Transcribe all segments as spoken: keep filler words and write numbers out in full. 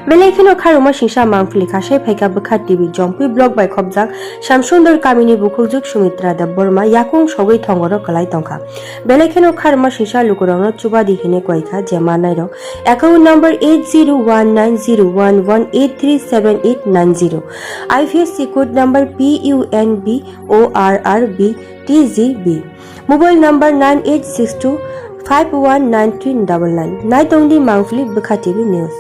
Belai kheno kharuma singsa mangpili khasai phaikha bwkha T V Jompui block bai khopjak Shamsundor kamini bukhukjwk Sumitra Debbarma yakung sogwi thongoro kwlai tongkha. Belai kheno kharuma singsa lukurokno chubadi hinwi koikha je manairok account number eight zero one nine zero one one eight three seven eight nine zero, I F S C code number P U N B O R R B T G B. Mobile number nine eight six two five one nine three double nine. Naitongdi mangpili bwkha T V news.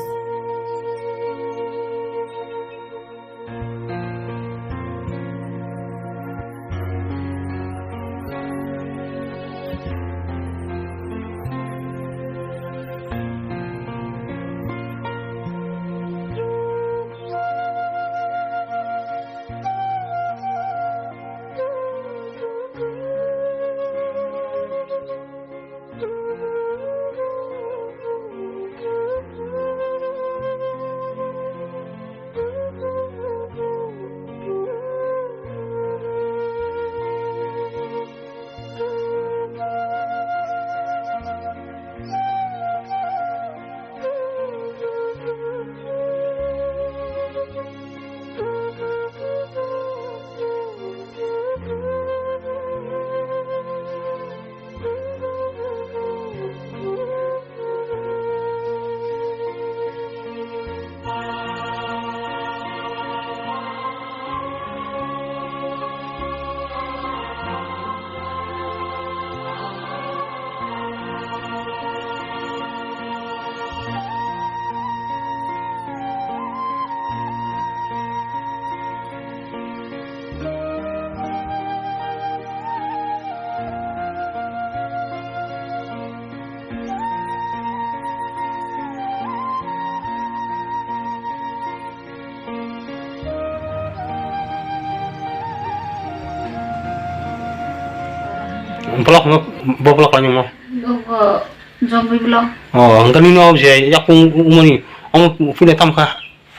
Block no, bo block ani mo. Bo, bo, Jompui block. Oh, hwnkhe nini o je yakung umani, omo phuila tamkha,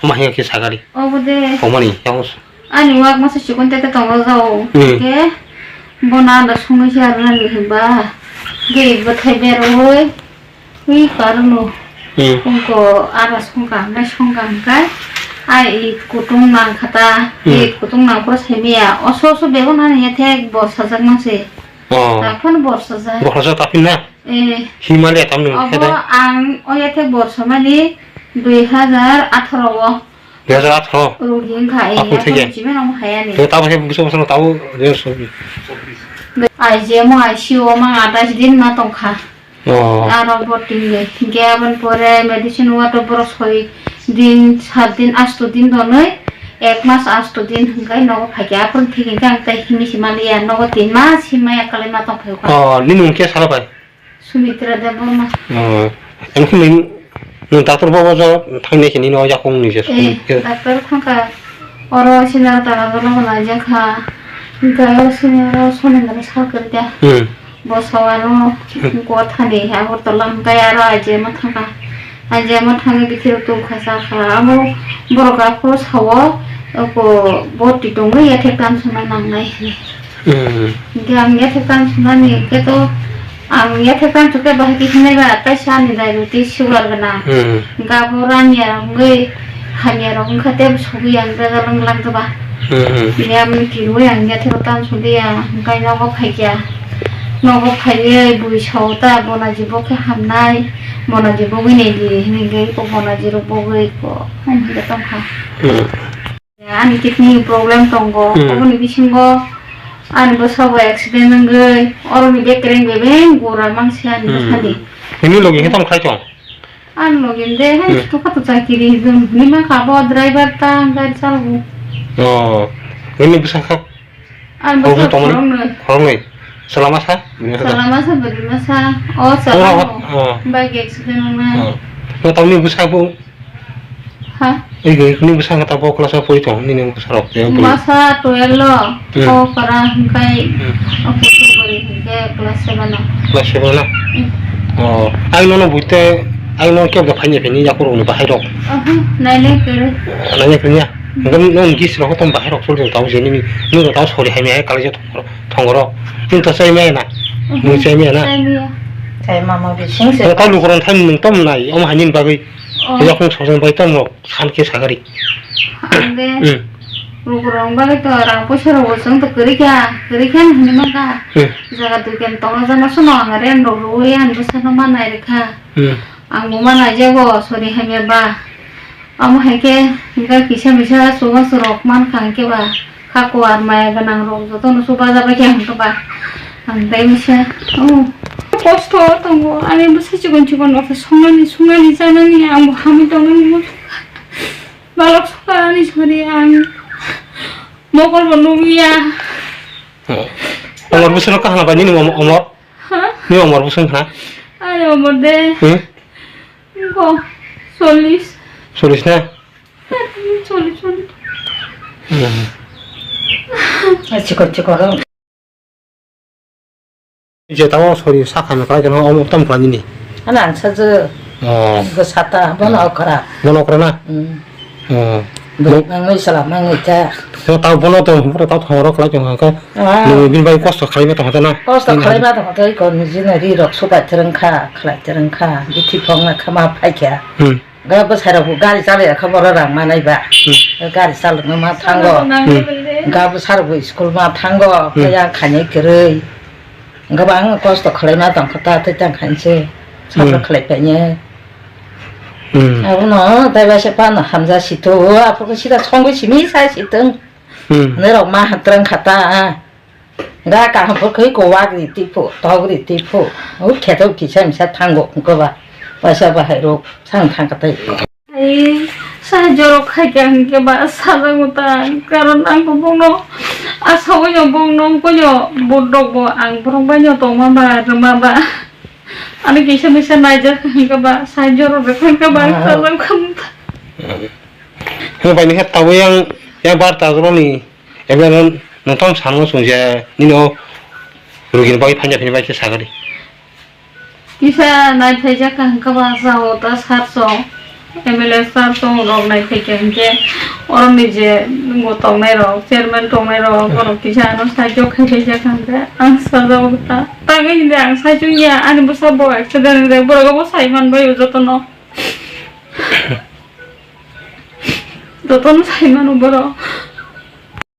omo hwnkhe sagari. Obo de. Omani, yakung. Ani wak masa chikon tete tongo jao. Hmm. Ke, bo na da sungwi se aruna ni himba. Ge, bo thai beroi. Ui, karono. Hmm. Ungko ara songkha, hwnkhai songkha hwnkhai, ai, i kutung nangkha ta, hmm, i kutung nangphuru saimaya, oso oso bego nani ya thek bor sajak nang se. Oh. Taphano bor sajak. Bor sajak taphini na? Eh. Himalaya tamni obo khe da? Ang oya thek bor samani dui hajar atharo o. Dui hajar atharo. Rugi wngkha, eh, aphuru theke. Aphuru chibeno omo hayani. Tei tabuk khe bwswk bwswkno tabuk rest rwdi. Ai je mo I C U o mang atais din ma tongkha. Oh. Aro bo tingwi. Hinkhe aboni pore medicine wato borok soi din, sat din, asto din donwi, ek mas asto din hinkhai nogo phaikha. Aphuru thik hinkhe ang tei himwi se manliya, nogo tin mas himwi ekkalai ma tongphai kha. Oh, nini mung khe salo bai? Sumitra Debbarma. Oh, ang khe nini, nini doctor bo bo jo thangnai khe nini o yakung ni je. Eh, doctor thangkha. Oro senior tara jolo bo naijakha. Hinkhe oro senior o Sonendra Sarkar da. Hmm. Bo sawano, hmm, go thani Agartala hinkhe aro I G M o thangkha. I G M o thangwi bithi rok tubukha chakha. Abo borok aphuru sao, oko boti tongwi yathek tansukna nangnai hinwi. Hmm. Hinkhe ang yathek tansuknani hinkhe to Ang yathek tansuk khe bahai khe hinwi ba, tei sa ni diabetes, sugar gwnang. Hmm. Gabo rani ya wngwi hamya rok wngkha tei sogwi ang bejal wng lang khe ba. Hmm. Bini amoni kirwi ang yathek tansuk liya, hwnkhe nogo phaikha. Nogo phaiwi bui sao ta, bonaji bo khe hamnai, bonaji bogwi nai di hinwi hwnkhe iko bonaji rok bogwi iko hwn hwnkhe tongkha. Hmm. Ani kidney problem tongo, hmm, oboni bisingo ani bwsabo accident wngwi, oroni bekereng bebeng gura mangsi ani, hmm, bwsani. Nini logi khe tong khai tong? Ani logi de, hai, hmm, chutu kha tu chakiri hwnwi mankha, bo driver ta gari chalgo. Oh, nini bwsa kha? Ani bwsa khoroknwi. Khoroknwi. Chwla masa? Chwla masa, bwrwi masa. O, oh, chwla, oh, mo. Oh. Bike accident wngnai. Oh. No, tamni bwsa bo Ha? Ego, nini bwskango ta bo class o pori tong, nini bwsarok tei o pori. Masa twelve lo, hmm, o para hwnkhe, hmm, o kusu bwrwi hwnkhe class seven o. Class seven o na? Hmm. Oh, ang nono buite, ang nono kebo phaini phaini yakurokni bahairok. Oho, nainai kwrwi. Nainai kwrwi ya? Hmm. Hwnkhe nono gis rok tong bahairok choli tong tabo je nini, nini tabo sori hai maya kalaijak thongorok. Nini to chai maya na? Oho. Nini chai maya na? Chai maya. Chai mama bising se. Tabo lukurok thani nung tom nai, omo hai nini bagwi. Oh. Yok nung sojong bai tamo san khe sagari. Ang de. Hmm. Lukurok bagwi to rang poisa rok bo chwng to kwrwi kha, kwrwi kha hinwi man kha. Hmm. Jaga duikan tongo jana sono ang rent rok rwwi ang bwsano ma nai rwkha. Hmm. Ang bo ma nai jago sori hamya ba. Amo hai khe hinkhe kisa misa chubachu rok man kha hinkhe ba. Kha kuar maya gwnang rok jotono chubajabai khe ang khe ba. Ang tei misa. Oh. Kosto tongo ani bwsai chikon chikon rok khe songnani sungnani chanani ang bo hamwi tongnani. Balok sokha ani sori ang mokol bo nukya. Omor bwswk kaham bai nini omor, omor? Ha? Ni omor bwswk ha? Ani omor de. Hmm? Ko, chollish. Chollish na? Chollish, chollish. Hmm. Chikon chikon. Je tamo sori sakha no khlai khe no omo tam khlai nini. Ana ang sa je. Oh. Go sata bono okra. Bono okra na? Hmm. Oh. Bo nang noi sala mang noi ta. Bo tao bono to, bo tao thong rok khlai tong kha. Ah. Ni bin bai kosto khlai ma tong ta na. Kosto khlai ma tong ta ko ni jin ri rok supai tereng kha, khlai tereng kha. Bithi phong na kha ma phai kha. Hmm. Ga bwsai rok bo gari chalai kha borok rang manai ba. Hmm. Gari chalokno ma thango. Hmm. Ga bwsai rok bo school ma thango. Hmm. Kaya khainai kwrwi. Ga bang kosto khlai ma tong kha ta tei tang khainse. Sabra Hmm. khlai paine. Hmm. Abono tei ba se pano hamja sito. Aphuru sida songwi simi sai sitong. Hmm. Norok ma hatrang kha ta. Ga kaham pho khe ko wagri tipo, togri tipo. O kheto kisa misa thango ko ba. Paisa bahai rok sang thang katai. Ai, sahajyo rok khai kha hinkhe ba sajago ta, karon ang bo bongno asawino bongno koino budrok bo ang borok baino tongma ba rwma ba. Ani kisa misa naijak hinkhe ba sahajyo rok rwkha hinkhe ba Ah. sajak kha ta. Hwng bai ni khe tabwi yang, yang bar ta roni. Ebe no nokthang sango song je nino rugini bagwi phanya phini bai khe sagadi. Kisa nai phaijak kha hwnkhe ba sao ta sir song, M L A sir song rok nai phaikha hinkhe oroni je ngo tongnai rok, chairman tongnai rok, borok kisa ano sahajyo khai phaijak kha hinkhe ang sajagwi ta. Tangwi hindi ang saichung ya, ani bwsa bo accident wngkha, borok bo sai manbai o jotono. Jotono sai mano borok.